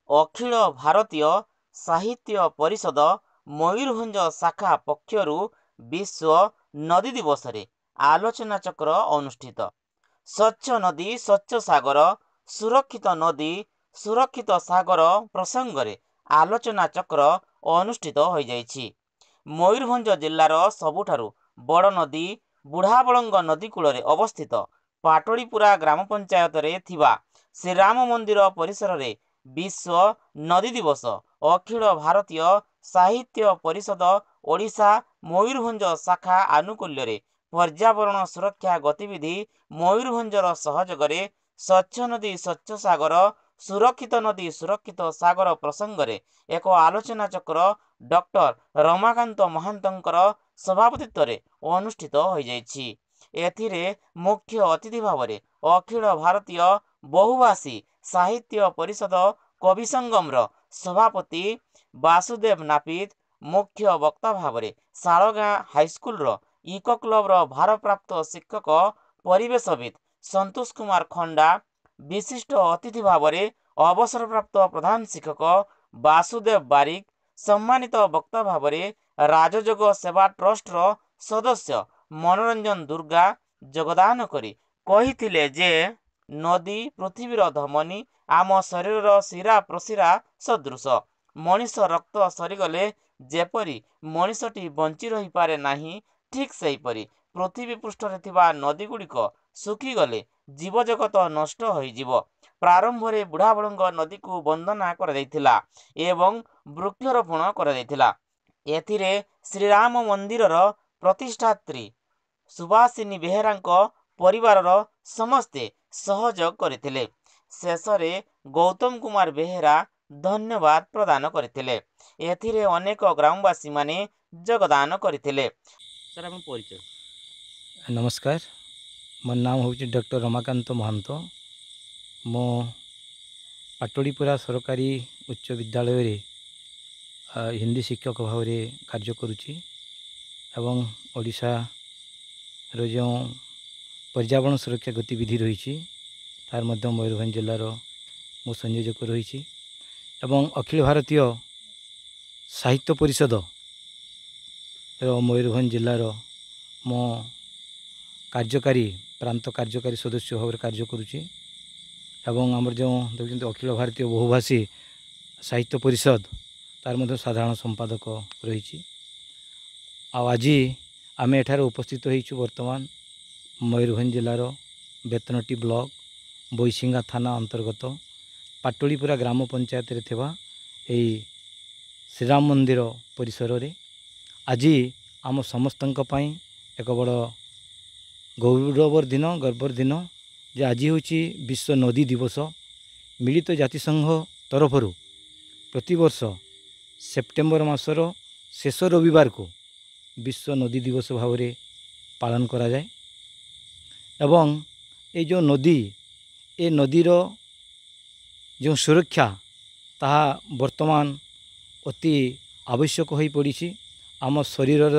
ଅଖିଳ ଭାରତୀୟ ସାହିତ୍ୟ ପରିଷଦ ମୟୂରଭଞ୍ଜ ଶାଖା ପକ୍ଷରୁ ବିଶ୍ୱ ନଦୀ ଦିବସରେ ଆଲୋଚନାଚକ୍ର ଅନୁଷ୍ଠିତ। ସ୍ୱଚ୍ଛ ନଦୀ ସ୍ୱଚ୍ଛ ସାଗର, ସୁରକ୍ଷିତ ନଦୀ ସୁରକ୍ଷିତ ସାଗର ପ୍ରସଙ୍ଗରେ ଆଲୋଚନାଚକ୍ର ଅନୁଷ୍ଠିତ ହୋଇଯାଇଛି। ମୟୂରଭଞ୍ଜ ଜିଲ୍ଲାର ସବୁଠାରୁ ବଡ଼ ନଦୀ ବୁଢ଼ାବଳଙ୍ଗ ନଦୀ କୂଳରେ ଅବସ୍ଥିତ ପାଟଳିପୁରା ଗ୍ରାମ ପଞ୍ଚାୟତରେ ଥିବା ଶ୍ରୀରାମ ମନ୍ଦିର ପରିସରରେ ବିଶ୍ୱ ନଦୀ ଦିବସ ଅଖିଳ ଭାରତୀୟ ସାହିତ୍ୟ ପରିଷଦ ଓଡ଼ିଶା ମୟୂରଭଞ୍ଜ ଶାଖା ଆନୁକୂଲ୍ୟରେ ପର୍ଯ୍ୟାବରଣ ସୁରକ୍ଷା ଗତିବିଧି ମୟୂରଭଞ୍ଜର ସହଯୋଗରେ ସ୍ୱଚ୍ଛ ନଦୀ ସ୍ୱଚ୍ଛ ସାଗର, ସୁରକ୍ଷିତ ନଦୀ ସୁରକ୍ଷିତ ସାଗର ପ୍ରସଙ୍ଗରେ ଏକ ଆଲୋଚନାଚକ୍ର ଡକ୍ଟର ରମାକାନ୍ତ ମହାନ୍ତଙ୍କର ସଭାପତିତ୍ୱରେ ଅନୁଷ୍ଠିତ ହୋଇଯାଇଛି। ଏଥିରେ ମୁଖ୍ୟ ଅତିଥି ଭାବରେ ଅଖିଳ ଭାରତୀୟ ବହୁଭାଷୀ ସାହିତ୍ୟ ପରିଷଦ କବି ସଙ୍ଗମର ସଭାପତି ବାସୁଦେବ ନାପିତ, ମୁଖ୍ୟ ବକ୍ତା ଭାବରେ ଶାଳଗାଁ ହାଇସ୍କୁଲର ଇକୋ କ୍ଲବର ଭାରପ୍ରାପ୍ତ ଶିକ୍ଷକ ପରିବେଶବିତ୍ ସନ୍ତୋଷ କୁମାର ଖଣ୍ଡା, ବିଶିଷ୍ଟ ଅତିଥି ଭାବରେ ଅବସରପ୍ରାପ୍ତ ପ୍ରଧାନ ଶିକ୍ଷକ ବାସୁଦେବ ବାରିକ, ସମ୍ମାନିତ ବକ୍ତା ଭାବରେ ରାଜଯୋଗ ସେବା ଟ୍ରଷ୍ଟର ସଦସ୍ୟ ମନୋରଞ୍ଜନ ଦୁର୍ଗା ଯୋଗଦାନ କରି କହିଥିଲେ ଯେ ନଦୀ ପୃଥିବୀର ଧମନୀ, ଆମ ଶରୀରର ଶିରା ପ୍ରଶିରା ସଦୃଶ। ମଣିଷ ରକ୍ତ ସରିଗଲେ ଯେପରି ମଣିଷଟି ବଞ୍ଚି ରହିପାରେ ନାହିଁ, ଠିକ୍ ସେହିପରି ପୃଥିବୀ ପୃଷ୍ଠରେ ଥିବା ନଦୀଗୁଡ଼ିକ ଶୁଖିଗଲେ ଜୀବଜଗତ ନଷ୍ଟ ହୋଇଯିବ। ପ୍ରାରମ୍ଭରେ ବୁଢ଼ାବଳଙ୍ଗ ନଦୀକୁ ବନ୍ଦନା କରାଯାଇଥିଲା ଏବଂ ବୃକ୍ଷରୋପଣ କରାଯାଇଥିଲା। ଏଥିରେ ଶ୍ରୀରାମ ମନ୍ଦିରର ପ୍ରତିଷ୍ଠାତ୍ରୀ ସୁବାସିନୀ ବେହେରାଙ୍କ ପରିବାରର ସମସ୍ତେ ସହଯୋଗ କରିଥିଲେ। ଶେଷରେ ଗୌତମ କୁମାର ବେହେରା ଧନ୍ୟବାଦ ପ୍ରଦାନ କରିଥିଲେ। ଏଥିରେ ଅନେକ ଗ୍ରାମବାସୀମାନେ ଯୋଗଦାନ କରିଥିଲେ। ସାର୍, ଆପଣ ପରିଚୟ? ନମସ୍କାର, ମୋ ନାମ ହେଉଛି ଡକ୍ଟର ରମାକାନ୍ତ ମହାନ୍ତ। ମୁଁ ପାଟଳିପୁରା ସରକାରୀ ଉଚ୍ଚ ବିଦ୍ୟାଳୟରେ ହିନ୍ଦୀ ଶିକ୍ଷକ ଭାବରେ କାର୍ଯ୍ୟ କରୁଛି ଏବଂ ଓଡ଼ିଶାର ଯେଉଁ ପର୍ଯ୍ୟାବରଣ ସୁରକ୍ଷା ଗତିବିଧି ରହିଛି, ତାର ମଧ୍ୟ ମୟୂରଭଞ୍ଜ ଜିଲ୍ଲାର ମୁଁ ସଂଯୋଜକ ରହିଛି ଏବଂ ଅଖିଳ ଭାରତୀୟ ସାହିତ୍ୟ ପରିଷଦର ମୟୂରଭଞ୍ଜ ଜିଲ୍ଲାର ମୁଁ କାର୍ଯ୍ୟକାରୀ ପ୍ରାନ୍ତ କାର୍ଯ୍ୟକାରୀ ସଦସ୍ୟ ଭାବରେ କାର୍ଯ୍ୟ କରୁଛି। ଏବଂ ଆମର ଯେଉଁ ଦେଖୁଛନ୍ତି ଅଖିଳ ଭାରତୀୟ ବହୁଭାଷୀ ସାହିତ୍ୟ ପରିଷଦ, ତାର ମଧ୍ୟ ସାଧାରଣ ସମ୍ପାଦକ ରହିଛି। ଆଉ ଆଜି ଆମେ ଏଠାରେ ଉପସ୍ଥିତ ହେଇଛୁ ବର୍ତ୍ତମାନ ମୟୂରଭଞ୍ଜ ଜିଲ୍ଲାର ବେତନଟୀ ବ୍ଲକ ବୈଶିଙ୍ଗା ଥାନା ଅନ୍ତର୍ଗତ ପାଟଳିପୁରା ଗ୍ରାମ ପଞ୍ଚାୟତରେ ଥିବା ଏହି ଶ୍ରୀରାମ ମନ୍ଦିର ପରିସରରେ। ଆଜି ଆମ ସମସ୍ତଙ୍କ ପାଇଁ ଏକ ବଡ଼ ଗୌରବର ଦିନ, ଗର୍ବର ଦିନ ଯେ ଆଜି ହେଉଛି ବିଶ୍ୱ ନଦୀ ଦିବସ। ମିଳିତ ଜାତିସଂଘ ତରଫରୁ ପ୍ରତିବର୍ଷ ସେପ୍ଟେମ୍ବର ମାସର ଶେଷ ରବିବାରକୁ ବିଶ୍ୱ ନଦୀ ଦିବସ ଭାବରେ ପାଳନ କରାଯାଏ। ଏବଂ ଏଇ ଯେଉଁ ନଦୀ, ଏ ନଦୀର ଯେଉଁ ସୁରକ୍ଷା, ତାହା ବର୍ତ୍ତମାନ ଅତି ଆବଶ୍ୟକ ହୋଇପଡ଼ିଛି। ଆମ ଶରୀରର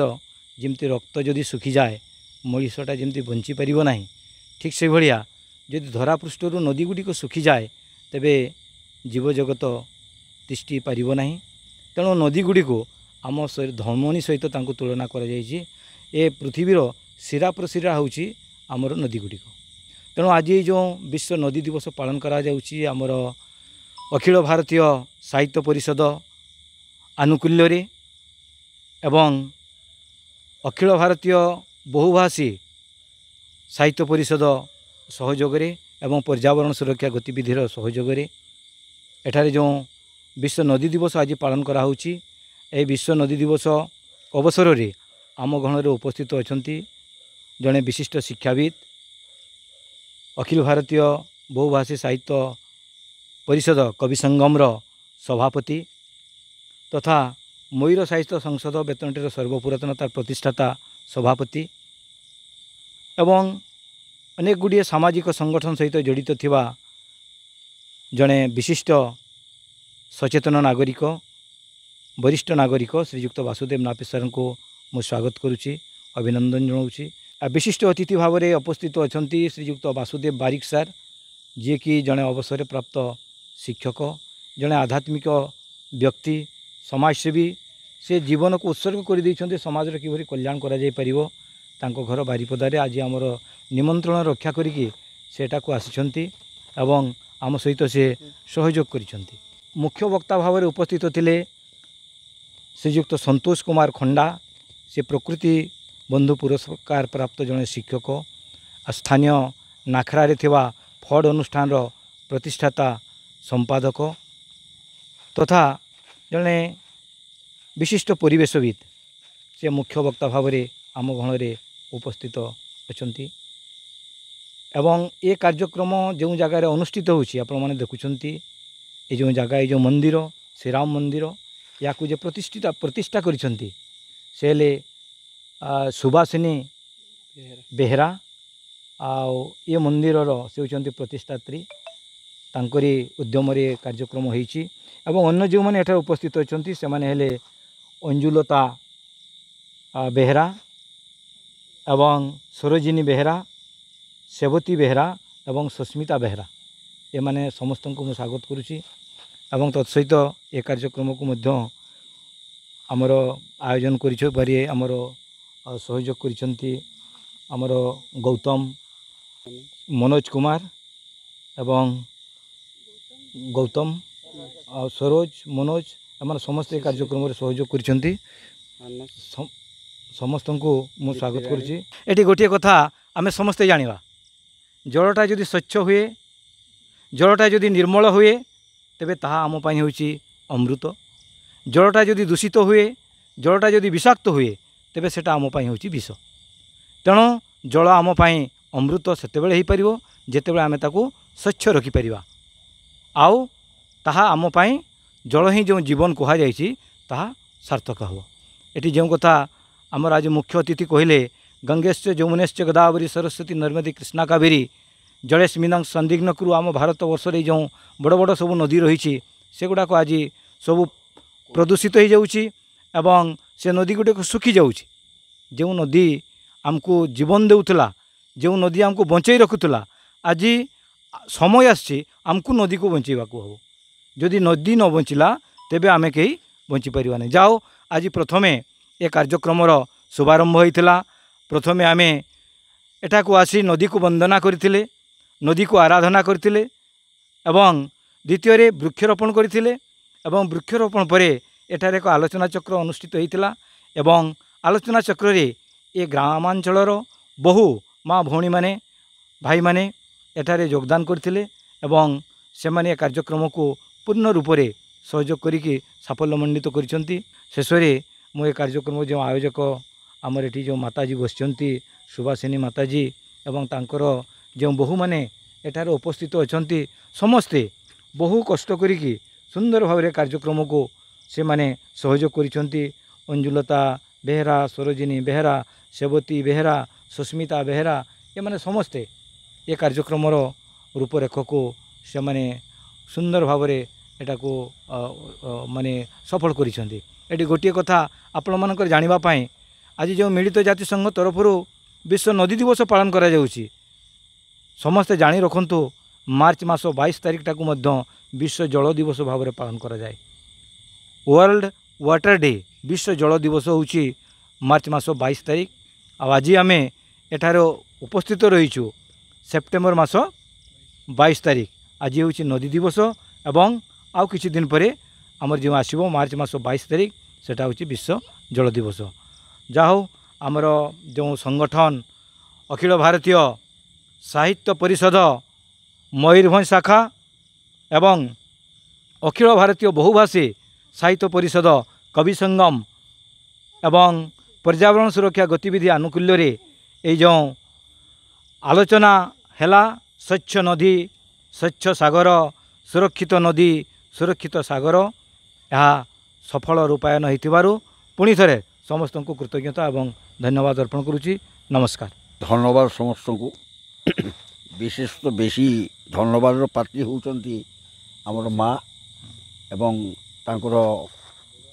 ଯେମିତି ରକ୍ତ ଯଦି ଶୁଖିଯାଏ, ମଣିଷଟା ଯେମିତି ବଞ୍ଚିପାରିବ ନାହିଁ, ଠିକ୍ ସେଭଳିଆ ଯଦି ଧରାପୃଷ୍ଠରୁ ନଦୀ ଗୁଡ଼ିକ ଶୁଖିଯାଏ, ତେବେ ଜୀବଜଗତ ତିଷ୍ଠି ପାରିବ ନାହିଁ। ତେଣୁ ନଦୀ ଗୁଡ଼ିକୁ ଆମ ଧମନୀ ସହିତ ତାଙ୍କୁ ତୁଳନା କରାଯାଇଛି। ଏ ପୃଥିବୀର ଶିରା ପ୍ରଶିରା ହେଉଛି ଆମର ନଦୀ ଗୁଡ଼ିକ। ତେଣୁ ଆଜି ଯେଉଁ ବିଶ୍ୱ ନଦୀ ଦିବସ ପାଳନ କରାଯାଉଛି ଆମର ଅଖିଳ ଭାରତୀୟ ସାହିତ୍ୟ ପରିଷଦ ଆନୁକୂଲ୍ୟରେ ଏବଂ ଅଖିଳ ଭାରତୀୟ ବହୁଭାଷୀ ସାହିତ୍ୟ ପରିଷଦ ସହଯୋଗରେ ଏବଂ ପର୍ଯ୍ୟାବରଣ ସୁରକ୍ଷା ଗତିବିଧିର ସହଯୋଗରେ ଏଠାରେ ଯେଉଁ ବିଶ୍ୱ ନଦୀ ଦିବସ ଆଜି ପାଳନ କରାହେଉଛି, ଏହି ବିଶ୍ୱ ନଦୀ ଦିବସ ଅବସରରେ ଆମ ଗହଣରେ ଉପସ୍ଥିତ ଅଛନ୍ତି ଜଣେ ବିଶିଷ୍ଟ ଶିକ୍ଷାବିତ୍, ଅଖିଳ ଭାରତୀୟ ବହୁଭାଷୀ ସାହିତ୍ୟ ପରିଷଦ କବି ସଙ୍ଗମର ସଭାପତି ତଥା ମୟୂର ସାହିତ୍ୟ ସଂସଦ ବେତନଟୀର ସର୍ବପୁରାତନ ତାର ପ୍ରତିଷ୍ଠାତା ସଭାପତି ଏବଂ ଅନେକ ଗୁଡ଼ିଏ ସାମାଜିକ ସଂଗଠନ ସହିତ ଜଡ଼ିତ ଥିବା ଜଣେ ବିଶିଷ୍ଟ ସଚେତନ ନାଗରିକ, ବରିଷ୍ଠ ନାଗରିକ ଶ୍ରୀଯୁକ୍ତ ବାସୁଦେବ ନାପି ସାର୍ଙ୍କୁ ମୁଁ ସ୍ୱାଗତ କରୁଛି, ଅଭିନନ୍ଦନ ଜଣାଉଛି। ଆଉ ବିଶିଷ୍ଟ ଅତିଥି ଭାବରେ ଉପସ୍ଥିତ ଅଛନ୍ତି ଶ୍ରୀଯୁକ୍ତ ବାସୁଦେବ ବାରିକ ସାର୍, ଯିଏକି ଜଣେ ଅବସରପ୍ରାପ୍ତ ଶିକ୍ଷକ ଜଣେ ଆଧ୍ୟାତ୍ମିକ ବ୍ୟକ୍ତି, ସମାଜସେବୀ। ସେ ଜୀବନକୁ ଉତ୍ସର୍ଗ କରିଦେଇଛନ୍ତି ସମାଜର କିଭଳି କଲ୍ୟାଣ କରାଯାଇପାରିବ। ତାଙ୍କ ଘର ବାରିପଦାରେ। ଆଜି ଆମର ନିମନ୍ତ୍ରଣ ରକ୍ଷା କରିକି ସେଟାକୁ ଆସିଛନ୍ତି ଏବଂ ଆମ ସହିତ ସେ ସହଯୋଗ କରିଛନ୍ତି। ମୁଖ୍ୟ ବକ୍ତା ଭାବରେ ଉପସ୍ଥିତ ଥିଲେ ଶ୍ରୀଯୁକ୍ତ ସନ୍ତୋଷ କୁମାର ଖଣ୍ଡା। ସେ ପ୍ରକୃତି ବନ୍ଧୁ ପୁରସ୍କାର ପ୍ରାପ୍ତ ଜଣେ ଶିକ୍ଷକ, ସ୍ଥାନୀୟ ନାଖରାରେ ଥିବା ଫଡ୍ ଅନୁଷ୍ଠାନର ପ୍ରତିଷ୍ଠାତା ସମ୍ପାଦକ ତଥା ଜଣେ ବିଶିଷ୍ଟ ପରିବେଶବିତ୍। ସେ ମୁଖ୍ୟ ବକ୍ତା ଭାବରେ ଆମ ଗହଣରେ ଉପସ୍ଥିତ ଅଛନ୍ତି ଏବଂ ଏ କାର୍ଯ୍ୟକ୍ରମ ଯେଉଁ ଜାଗାରେ ଅନୁଷ୍ଠିତ ହେଉଛି, ଆପଣମାନେ ଦେଖୁଛନ୍ତି ଏ ଯେଉଁ ଜାଗା, ଏ ଯେଉଁ ମନ୍ଦିର, ଶ୍ରୀରାମ ମନ୍ଦିର, ୟାକୁ ଯେ ପ୍ରତିଷ୍ଠା କରିଛନ୍ତି ସେ ହେଲେ ସୁବାସିନୀ ବେହେରା। ଆଉ ଏ ମନ୍ଦିରର ସେ ହେଉଛନ୍ତି ପ୍ରତିଷ୍ଠାତ୍ରୀ। ତାଙ୍କରି ଉଦ୍ୟମରେ କାର୍ଯ୍ୟକ୍ରମ ହୋଇଛି ଏବଂ ଅନ୍ୟ ଯେଉଁମାନେ ଏଠାରେ ଉପସ୍ଥିତ ଅଛନ୍ତି ସେମାନେ ହେଲେ ଅଞ୍ଜୁଲତା ବେହେରା ଏବଂ ସରୋଜିନୀ ବେହେରା, ସେବତୀ ବେହେରା ଏବଂ ସସ୍ମିତା ବେହେରା। ଏମାନେ ସମସ୍ତଙ୍କୁ ମୁଁ ସ୍ୱାଗତ କରୁଛି ଏବଂ ତତ୍ସହିତ ଏ କାର୍ଯ୍ୟକ୍ରମକୁ ମଧ୍ୟ ଆମର ଆୟୋଜନ କରିଛୁ ବାରି ଆମର ସହଯୋଗ କରିଛନ୍ତି ଆମର ଗୌତମ, ମନୋଜ କୁମାର ଏବଂ ଗୌତମ ଆଉ ସରୋଜ, ମନୋଜ, ଏମାନେ ସମସ୍ତେ ଏ କାର୍ଯ୍ୟକ୍ରମରେ ସହଯୋଗ କରିଛନ୍ତି। ସମସ୍ତଙ୍କୁ ମୁଁ ସ୍ୱାଗତ କରୁଛି। ଏଠି ଗୋଟିଏ କଥା ଆମେ ସମସ୍ତେ ଜାଣିବା, ଜଳଟା ଯଦି ସ୍ୱଚ୍ଛ ହୁଏ, ଜଳଟା ଯଦି ନିର୍ମଳ ହୁଏ, ତେବେ ତାହା ଆମ ପାଇଁ ହେଉଛି ଅମୃତ। ଜଳଟା ଯଦି ଦୂଷିତ ହୁଏ, ଜଳଟା ଯଦି ବିଷାକ୍ତ ହୁଏ, ତେବେ ସେଇଟା ଆମ ପାଇଁ ହେଉଛି ବିଷ। ତେଣୁ ଜଳ ଆମ ପାଇଁ ଅମୃତ ସେତେବେଳେ ହେଇପାରିବ ଯେତେବେଳେ ଆମେ ତାକୁ ସ୍ୱଚ୍ଛ ରଖିପାରିବା। ଆଉ ତାହା ଆମ ପାଇଁ ଜଳ ହିଁ ଯେଉଁ ଜୀବନ କୁହାଯାଇଛି ତାହା ସାର୍ଥକ ହେବ। ଏଠି ଯେଉଁ କଥା ଆମର ଆଜି ମୁଖ୍ୟ ଅତିଥି କହିଲେ, ଗଙ୍ଗେଶ୍ଚ ଯମୁନେଶ୍ଚ ଗୋଦାବରୀ ସରସ୍ୱତୀ ନର୍ମଦୀ କୃଷ୍ଣା କାବେରୀ ଜଳେସ୍ମିନଂ ସନ୍ଦିଗ୍ନକରୁ, ଆମ ଭାରତ ବର୍ଷରେ ଯେଉଁ ବଡ଼ ବଡ଼ ସବୁ ନଦୀ ରହିଛି ସେଗୁଡ଼ାକ ଆଜି ସବୁ ପ୍ରଦୂଷିତ ହୋଇଯାଉଛି ଏବଂ ସେ ନଦୀ ଗୁଡ଼ିକ ଶୁଖିଯାଉଛି। ଯେଉଁ ନଦୀ ଆମକୁ ଜୀବନ ଦେଉଥିଲା, ଯେଉଁ ନଦୀ ଆମକୁ ବଞ୍ଚେଇ ରଖୁଥିଲା, ଆଜି ସମୟ ଆସିଛି ଆମକୁ ନଦୀକୁ ବଞ୍ଚେଇବାକୁ ହେବ। ଯଦି ନଦୀ ନ ବଞ୍ଚିଲା ତେବେ ଆମେ କେହି ବଞ୍ଚିପାରିବା ନାହିଁ। ଯାଉ ଆଜି ପ୍ରଥମେ ଏ କାର୍ଯ୍ୟକ୍ରମର ଶୁଭାରମ୍ଭ ହୋଇଥିଲା। ପ୍ରଥମେ ଆମେ ଏଠାକୁ ଆସି ନଦୀକୁ ବନ୍ଦନା କରିଥିଲେ, ନଦୀକୁ ଆରାଧନା କରିଥିଲେ ଏବଂ ଦ୍ୱିତୀୟରେ ବୃକ୍ଷରୋପଣ କରିଥିଲେ ଏବଂ ବୃକ୍ଷରୋପଣ ପରେ ଏଠାରେ ଏକ ଆଲୋଚନାଚକ୍ର ଅନୁଷ୍ଠିତ ହୋଇଥିଲା ଏବଂ ଆଲୋଚନା ଚକ୍ରରେ ଏ ଗ୍ରାମାଞ୍ଚଳର ବହୁ ମା ଭଉଣୀମାନେ, ଭାଇମାନେ ଏଠାରେ ଯୋଗଦାନ କରିଥିଲେ ଏବଂ ସେମାନେ ଏ କାର୍ଯ୍ୟକ୍ରମକୁ ପୂର୍ଣ୍ଣ ରୂପରେ ସହଯୋଗ କରିକି ସାଫଲ୍ୟମଣ୍ଡିତ କରିଛନ୍ତି। ଶେଷରେ ମୁଁ ଏ କାର୍ଯ୍ୟକ୍ରମ ଯେଉଁ ଆୟୋଜକ ଆମର ଏଠି ଯେଉଁ ମାତାଜୀ ବସିଛନ୍ତି, ସୁବାସିନୀ ମାତାଜୀ, ଏବଂ ତାଙ୍କର ଯେଉଁ ବୋହୂମାନେ ଏଠାରେ ଉପସ୍ଥିତ ଅଛନ୍ତି, ସମସ୍ତେ ବହୁ କଷ୍ଟ କରିକି ସୁନ୍ଦର ଭାବରେ କାର୍ଯ୍ୟକ୍ରମକୁ ସେମାନେ ସହଯୋଗ କରିଛନ୍ତି। ଅଞ୍ଜୁଲତା ବେହେରା, ସରୋଜିନୀ ବେହେରା, ସେବତୀ ବେହେରା, ସସ୍ମିତା ବେହେରା, ଏମାନେ ସମସ୍ତେ ଏ କାର୍ଯ୍ୟକ୍ରମର ରୂପରେଖକୁ ସେମାନେ ସୁନ୍ଦର ଭାବରେ ଏଟାକୁ ମାନେ ସଫଳ କରିଛନ୍ତି। ଏଠି ଗୋଟିଏ କଥା ଆପଣମାନଙ୍କର ଜାଣିବା ପାଇଁ, ଆଜି ଯେଉଁ ମିଳିତ ଜାତିସଂଘ ତରଫରୁ ବିଶ୍ୱ ନଦୀ ଦିବସ ପାଳନ କରାଯାଉଛି, ସମସ୍ତେ ଜାଣି ରଖନ୍ତୁ ମାର୍ଚ୍ଚ ମାସ 22 ତାରିଖଟାକୁ ମଧ୍ୟ ବିଶ୍ୱ ଜଳ ଦିବସ ଭାବରେ ପାଳନ କରାଯାଏ। ୱାର୍ଲଡ଼ ୱାଟର ଡେ, ବିଶ୍ୱ ଜଳ ଦିବସ ହେଉଛି ମାର୍ଚ୍ଚ ମାସ 22 ତାରିଖ। ଆଉ ଆଜି ଆମେ ଏଠାରେ ଉପସ୍ଥିତ ରହିଛୁ ସେପ୍ଟେମ୍ବର ମାସ 22 ତାରିଖ, ଆଜି ହେଉଛି ନଦୀ ଦିବସ ଏବଂ ଆଉ କିଛି ଦିନ ପରେ ଆମର ଯେଉଁ ଆସିବ ମାର୍ଚ୍ଚ ମାସ 22 ତାରିଖ, ସେଟା ହେଉଛି ବିଶ୍ୱ ଜଳ ଦିବସ। ଯାହା ହଉ, ଆମର ଯେଉଁ ସଂଗଠନ ଅଖିଳ ଭାରତୀୟ ସାହିତ୍ୟ ପରିଷଦ ମୟୂରଭଞ୍ଜ ଶାଖା ଏବଂ ଅଖିଳ ଭାରତୀୟ ବହୁଭାଷୀ ସାହିତ୍ୟ ପରିଷଦ କବି ସଙ୍ଗମ ଏବଂ ପର୍ଯ୍ୟାବରଣ ସୁରକ୍ଷା ଗତିବିଧି ଆନୁକୂଲ୍ୟରେ ଏଇ ଯେଉଁ ଆଲୋଚନା ହେଲା, ସ୍ୱଚ୍ଛ ନଦୀ ସ୍ୱଚ୍ଛ ସାଗର, ସୁରକ୍ଷିତ ନଦୀ ସୁରକ୍ଷିତ ସାଗର, ଏହା ସଫଳ ରୂପାୟନ ହୋଇଥିବାରୁ ପୁଣି ଥରେ ସମସ୍ତଙ୍କୁ କୃତଜ୍ଞତା ଏବଂ ଧନ୍ୟବାଦ ଅର୍ପଣ କରୁଛି। ନମସ୍କାର। ଧନ୍ୟବାଦ ସମସ୍ତଙ୍କୁ। ବିଶେଷତଃ ବେଶୀ ଧନ୍ୟବାଦର ପାତ୍ରୀ ହେଉଛନ୍ତି ଆମର ମା ଏବଂ ତାଙ୍କର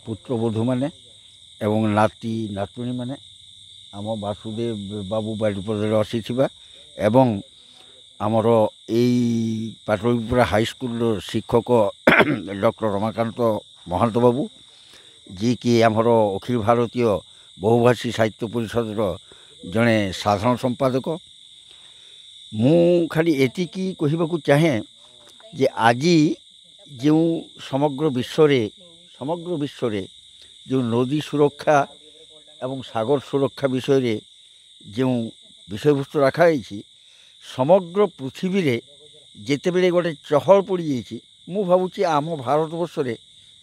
ପୁତ୍ରବଧୂମାନେ ଏବଂ ନାତି ନାତୁଣୀମାନେ, ଆମ ବାସୁଦେବ ବାବୁ ବାରିପଦାରେ ଆସିଥିବା ଏବଂ ଆମର ଏଇ ପାଟଳିପୁରା ହାଇସ୍କୁଲର ଶିକ୍ଷକ ଡକ୍ଟର ରମାକାନ୍ତ ମହାନ୍ତ ବାବୁ, ଯିଏକି ଆମର ଅଖିଳ ଭାରତୀୟ ବହୁଭାଷୀ ସାହିତ୍ୟ ପରିଷଦର ଜଣେ ସାଧାରଣ ସମ୍ପାଦକ। ମୁଁ ଖାଲି ଏତିକି କହିବାକୁ ଚାହେଁ ଯେ ଆଜି ଯେଉଁ ସମଗ୍ର ବିଶ୍ୱରେ ଯେଉଁ ନଦୀ ସୁରକ୍ଷା ଏବଂ ସାଗର ସୁରକ୍ଷା ବିଷୟରେ ଯେଉଁ ବିଷୟବସ୍ତୁ ରଖାଯାଇଛି, ସମଗ୍ର ପୃଥିବୀରେ ଯେତେବେଳେ ଗୋଟେ ଚହଳ ପଡ଼ିଯାଇଛି, ମୁଁ ଭାବୁଛି ଆମ ଭାରତବର୍ଷରେ,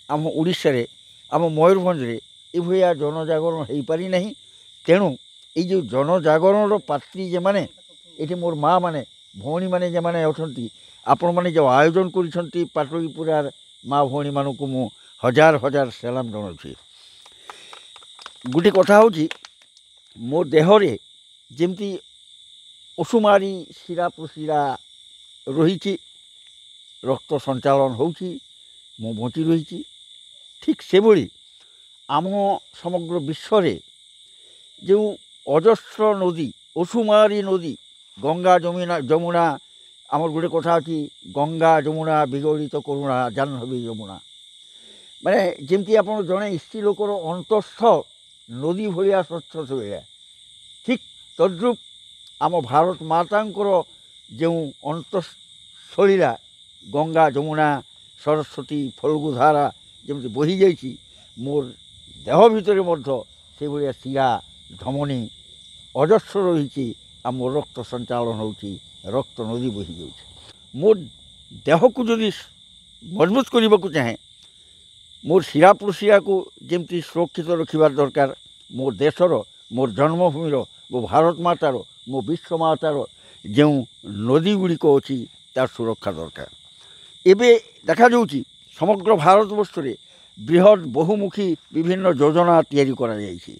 ଆମ ଓଡ଼ିଶାରେ, ଆମ ମୟୂରଭଞ୍ଜରେ ଏଭଳିଆ ଜନଜାଗରଣ ହେଇପାରିନାହିଁ। ତେଣୁ ଏଇ ଯେଉଁ ଜନଜାଗରଣର ପାତ୍ରୀ ଯେମାନେ ଏଠି ମୋର ମା' ମାନେ, ଭଉଣୀମାନେ ଯେମାନେ ଅଛନ୍ତି, ଆପଣମାନେ ଯେଉଁ ଆୟୋଜନ କରିଛନ୍ତି, ପାଟଳିପୁରାର ମା' ଭଉଣୀମାନଙ୍କୁ ମୁଁ ହଜାର ହଜାର ସଲାମ ଜଣାଉଛି। ଗୋଟେ କଥା ହେଉଛି, ମୋ ଦେହରେ ଯେମିତି ଅସୁମାରୀ ଶିରା ପ୍ରଶିରା ରହିଛି, ରକ୍ତ ସଞ୍ଚାଳନ ହେଉଛି, ମୁଁ ବଞ୍ଚି ରହିଛି, ଠିକ୍ ସେଭଳି ଆମ ସମଗ୍ର ବିଶ୍ୱରେ ଯେଉଁ ଅଜସ୍ର ନଦୀ, ଅସୁମାରୀ ନଦୀ, ଗଙ୍ଗା, ଯମୁନା, ଯମୁନା, ଆମର ଗୋଟେ କଥା ଅଛି, ଗଙ୍ଗା ଯମୁନା ବିଗଳିତ କରୁଣା ଜାହ୍ନବୀ ଯମୁନା। ମାନେ ଯେମିତି ଆପଣ ଜଣେ ସ୍ତ୍ରୀ ଲୋକର ଅନ୍ତସ୍ଥ ନଦୀ ଭଳିଆ ସ୍ୱଚ୍ଛ ଭଳିଆ, ଠିକ୍ ତଦ୍ରୂପ ଆମ ଭାରତ ମାତାଙ୍କର ଯେଉଁ ଅନ୍ତଃସଲିଳା ଗଙ୍ଗା, ଯମୁନା, ସରସ୍ୱତୀ, ଫଲ୍ଗୁଧାରା ଯେମିତି ବହିଯାଇଛି, ମୋର ଦେହ ଭିତରେ ମଧ୍ୟ ସେଇଭଳିଆ ଶିରା ଧମନୀ ଅଜସ୍ର ରହିଛି ଆଉ ମୋ ରକ୍ତ ସଞ୍ଚାଳନ ହେଉଛି, ରକ୍ତ ନଦୀ ବହିଯାଉଛି। ମୋ ଦେହକୁ ଯଦି ମଜବୁତ କରିବାକୁ ଚାହେଁ, ମୋର ଶିରା ପ୍ରଶିରାକୁ ଯେମିତି ସୁରକ୍ଷିତ ରଖିବା ଦରକାର, ମୋ ଦେଶର, ମୋର ଜନ୍ମଭୂମିର, ମୋ ଭାରତ ମାତାର, ମୋ ବିଶ୍ୱ ମାତାର ଯେଉଁ ନଦୀ ଗୁଡ଼ିକ ଅଛି, ତାର ସୁରକ୍ଷା ଦରକାର। ଏବେ ଦେଖାଯାଉଛି ସମଗ୍ର ଭାରତବର୍ଷରେ ବୃହତ୍ ବହୁମୁଖୀ ବିଭିନ୍ନ ଯୋଜନା ତିଆରି କରାଯାଇଛି।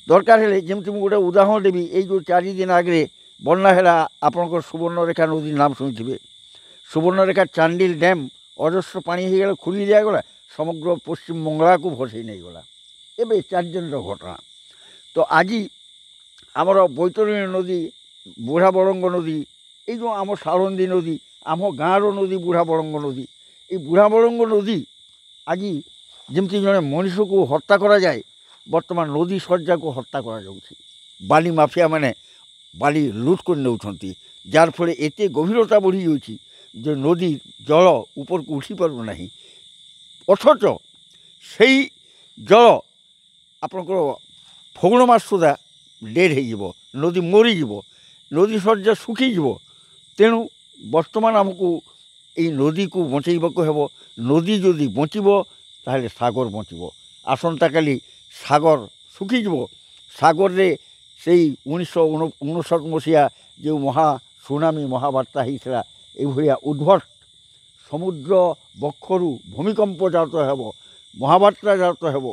ଦରକାର ହେଲେ ଯେମିତି ମୁଁ ଗୋଟେ ଉଦାହରଣ ଦେବି, ଏଇ ଯେଉଁ 4 ଦିନ ଆଗରେ ବନ୍ୟା ହେଲା, ଆପଣଙ୍କର ସୁବର୍ଣ୍ଣରେଖା ନଦୀ ନାମ ଶୁଣିଥିବେ। ସୁବର୍ଣ୍ଣରେଖା ଚାଣ୍ଡିଲ ଡ୍ୟାମ୍ ଅଜସ୍ର ପାଣି ହେଇଗଲା, ଖୋଲି ଦିଆଗଲା, ସମଗ୍ର ପଶ୍ଚିମ ବଙ୍ଗଳାକୁ ଭସେଇ ନେଇଗଲା। ଏବେ 4 ଦିନର ଘଟଣା। ତ ଆଜି ଆମର ବୈତରଣୀ ନଦୀ, ବୁଢ଼ା ବଳଙ୍ଗ ନଦୀ, ଏଇ ଯେଉଁ ଆମ ସାଳନ୍ଦୀ ନଦୀ, ଆମ ଗାଁର ନଦୀ ବୁଢ଼ା ବଳଙ୍ଗ ନଦୀ, ଏଇ ବୁଢ଼ା ବଳଙ୍ଗ ନଦୀ ଆଜି ଯେମିତି ଜଣେ ମଣିଷକୁ ହତ୍ୟା କରାଯାଏ, ବର୍ତ୍ତମାନ ନଦୀ ଶଯ୍ୟାକୁ ହତ୍ୟା କରାଯାଉଛି। ବାଲି ମାଫିଆ ମାନେ ବାଲି ଲୁଟ୍ କରି ନେଉଛନ୍ତି, ଯାହାର ଫଳରେ ଏତେ ଗଭୀରତା ବଢ଼ିଯାଉଛି ଯେ ନଦୀ ଜଳ ଉପରକୁ ଉଠି ପାରୁନାହିଁ। ଅଥଚ ସେଇ ଜଳ ଆପଣଙ୍କର ଫଗୁଣ ମାସ ସୁଦ୍ଧା ଡେଡ଼୍ ହେଇଯିବ, ନଦୀ ମରିଯିବ, ନଦୀ ଶଯ୍ୟା ଶୁଖିଯିବ। ତେଣୁ ବର୍ତ୍ତମାନ ଆମକୁ ଏଇ ନଦୀକୁ ବଞ୍ଚେଇବାକୁ ହେବ। ନଦୀ ଯଦି ବଞ୍ଚିବ, ତାହେଲେ ସାଗର ବଞ୍ଚିବ। ଆସନ୍ତାକାଲି ସାଗର ଶୁଖିଯିବ। ସାଗରରେ ସେଇ 1959 ମସିହା ଯେଉଁ ମହା ସୁନାମି, ମହାବାତ୍ୟା ହେଇଥିଲା, ଏଇଭଳିଆ ଉଦ୍ଭଟ ସମୁଦ୍ର ବକ୍ଷରୁ ଭୂମିକମ୍ପ ଜାତ ହେବ, ମହାବାତ୍ୟା ଜାତ ହେବ,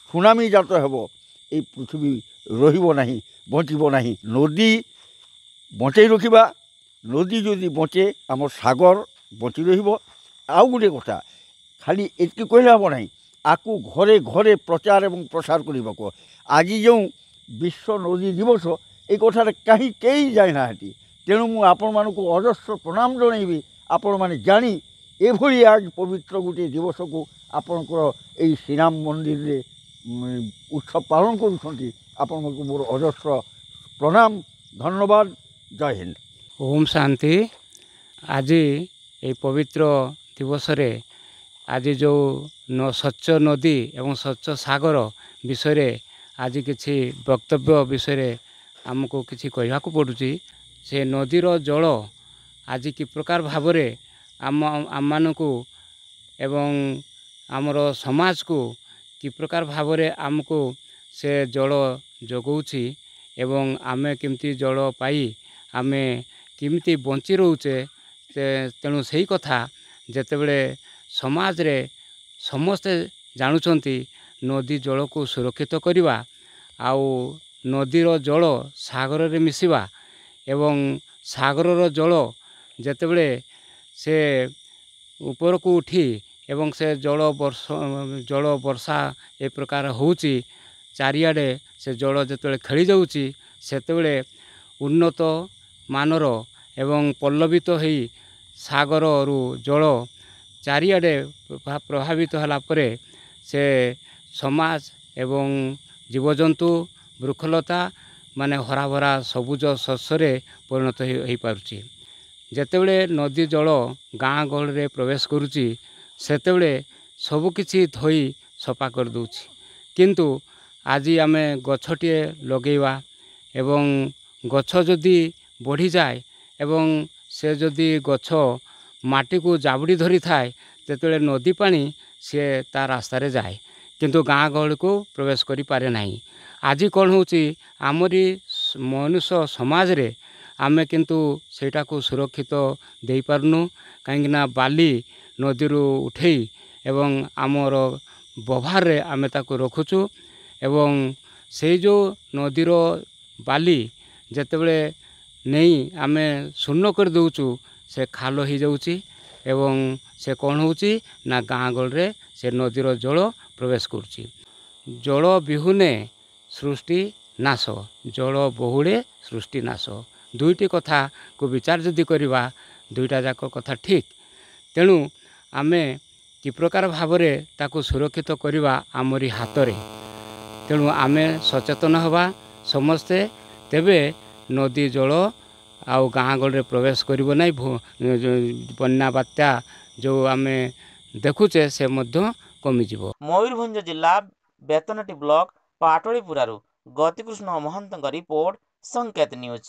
ସୁନାମି ଜାତ ହେବ। ଏଇ ପୃଥିବୀ ରହିବ ନାହିଁ, ବଞ୍ଚିବ ନାହିଁ। ନଦୀ ବଞ୍ଚେଇ ରଖିବା। ନଦୀ ଯଦି ବଞ୍ଚେ, ଆମ ସାଗର ବଞ୍ଚି ରହିବ। ଆଉ ଗୋଟିଏ କଥା, ଖାଲି ଏତିକି କହିଲେ ହେବ ନାହିଁ, ଆକୁ ଘରେ ଘରେ ପ୍ରଚାର ଏବଂ ପ୍ରସାର କରିବାକୁ। ଆଜି ଯେଉଁ ବିଶ୍ୱ ନଦୀ ଦିବସ, ଏଇ କଥାଟା କାହିଁ କେହି ଜାଣିନାହାନ୍ତି। ତେଣୁ ମୁଁ ଆପଣମାନଙ୍କୁ ଅଜସ୍ର ପ୍ରଣାମ ଜଣାଇବି। ଆପଣମାନେ ଜାଣି ଏଭଳି ଆଜ ପବିତ୍ର ଗୋଟିଏ ଦିବସକୁ ଆପଣଙ୍କର ଏଇ ଶ୍ରୀରାମ ମନ୍ଦିରରେ ଉତ୍ସବ ପାଳନ କରୁଛନ୍ତି। ଆପଣଙ୍କୁ ମୋର ଅଜସ୍ର ପ୍ରଣାମ, ଧନ୍ୟବାଦ, ଜୟ ହିନ୍ଦ। ଓମ୍ ଶାନ୍ତି। ଆଜି ଏଇ ପବିତ୍ର ଦିବସରେ ଆଜି ଯେଉଁ ସ୍ୱଚ୍ଛ ନଦୀ ଏବଂ ସ୍ୱଚ୍ଛ ସାଗର ବିଷୟରେ ଆଜି କିଛି ବକ୍ତବ୍ୟ ବିଷୟରେ ଆମକୁ କିଛି କହିବାକୁ ପଡ଼ୁଛି। ସେ ନଦୀର ଜଳ ଆଜି କି ପ୍ରକାର ଭାବରେ ଆମମାନଙ୍କୁ ଏବଂ ଆମର ସମାଜକୁ କି ପ୍ରକାର ଭାବରେ ଆମକୁ ସେ ଜଳ ଯୋଗାଉଛି ଏବଂ ଆମେ କେମିତି ଜଳ ପାଇ ଆମେ କେମିତି ବଞ୍ଚି ରହୁଛେ, ତେଣୁ ସେଇ କଥା ଯେତେବେଳେ ସମାଜରେ ସମସ୍ତେ ଜାଣୁଛନ୍ତି, ନଦୀ ଜଳକୁ ସୁରକ୍ଷିତ କରିବା ଆଉ ନଦୀର ଜଳ ସାଗରରେ ମିଶିବା ଏବଂ ସାଗରର ଜଳ ଯେତେବେଳେ ସେ ଉପରକୁ ଉଠି ଏବଂ ସେ ଜଳ ବର୍ଷା ଏ ପ୍ରକାର ହେଉଛି, ଚାରିଆଡ଼େ ସେ ଜଳ ଯେତେବେଳେ ଖେଳି ଯାଉଛି, ସେତେବେଳେ ଉନ୍ନତ ମାନର ଏବଂ ପଲ୍ଲବିତ ହେଇ ସାଗରରୁ ଜଳ ଚାରିଆଡ଼େ ପ୍ରଭାବିତ ହେଲା ପରେ ସେ ସମାଜ ଏବଂ ଜୀବଜନ୍ତୁ, ବୃକ୍ଷଲତା ମାନେ ହରାଭରା ସବୁଜ ଶସ୍ୟରେ ପରିଣତ ହେଇପାରୁଛି। ଯେତେବେଳେ ନଦୀ ଜଳ ଗାଁ ଗହଳିରେ ପ୍ରବେଶ କରୁଛି, ସେତେବେଳେ ସବୁକିଛି ଧୋଇ ସଫା କରିଦେଉଛି। କିନ୍ତୁ ଆଜି ଆମେ ଗଛଟିଏ ଲଗେଇବା ଏବଂ ଗଛ ଯଦି ବଢ଼ିଯାଏ ଏବଂ ସେ ଯଦି ଗଛ ମାଟିକୁ ଜାବୁଡ଼ି ଧରିଥାଏ, ସେତେବେଳେ ନଦୀ ପାଣି ସିଏ ତା ରାସ୍ତାରେ ଯାଏ, କିନ୍ତୁ ଗାଁ ଗହଳିକୁ ପ୍ରବେଶ କରିପାରେ ନାହିଁ। ଆଜି କ'ଣ ହେଉଛି, ଆମରି ମନୁଷ୍ୟ ସମାଜରେ ଆମେ କିନ୍ତୁ ସେଇଟାକୁ ସୁରକ୍ଷିତ ଦେଇପାରୁନୁ, କାହିଁକିନା ବାଲି ନଦୀରୁ ଉଠେଇ ଏବଂ ଆମର ବ୍ୟବହାରରେ ଆମେ ତାକୁ ରଖୁଛୁ। ଏବଂ ସେଇ ଯେଉଁ ନଦୀର ବାଲି ଯେତେବେଳେ ନେଇ ଆମେ ଶୂନ୍ୟ କରିଦେଉଛୁ, ସେ ଖାଲ ହେଇଯାଉଛି ଏବଂ ସେ କ'ଣ ହେଉଛି ନା ଗାଁ ଗହଳିରେ ସେ ନଦୀର ଜଳ ପ୍ରବେଶ କରୁଛି। ଜଳ ବିହୁନେ ସୃଷ୍ଟି ନାଶ, ଜଳ ବହୁଳେ ସୃଷ୍ଟି ନାଶ। ଦୁଇଟି କଥାକୁ ବିଚାର ଯଦି କରିବା, ଦୁଇଟା ଯାକ କଥା ଠିକ୍। ତେଣୁ ଆମେ କି ପ୍ରକାର ଭାବରେ ତାକୁ ସୁରକ୍ଷିତ କରିବା ଆମରି ହାତରେ। ତେଣୁ ଆମେ ସଚେତନ ହେବା ସମସ୍ତେ, ତେବେ ନଦୀ ଜଳ ଆଉ ଗାଁ ଗହଳିରେ ପ୍ରବେଶ କରିବ ନାହିଁ। ବନ୍ୟା ବାତ୍ୟା ଯେଉଁ ଆମେ ଦେଖୁଛେ, ସେ ମଧ୍ୟ କମିଯିବ। ମୟୂରଭଞ୍ଜ ଜିଲ୍ଲା ବେତନଟୀ ବ୍ଲକ ପାଟଳିପୁରାରୁ ଗତିକୃଷ୍ଣ ମହାନ୍ତଙ୍କ ରିପୋର୍ଟ, ସଂକେତ ନ୍ୟୁଜ୍।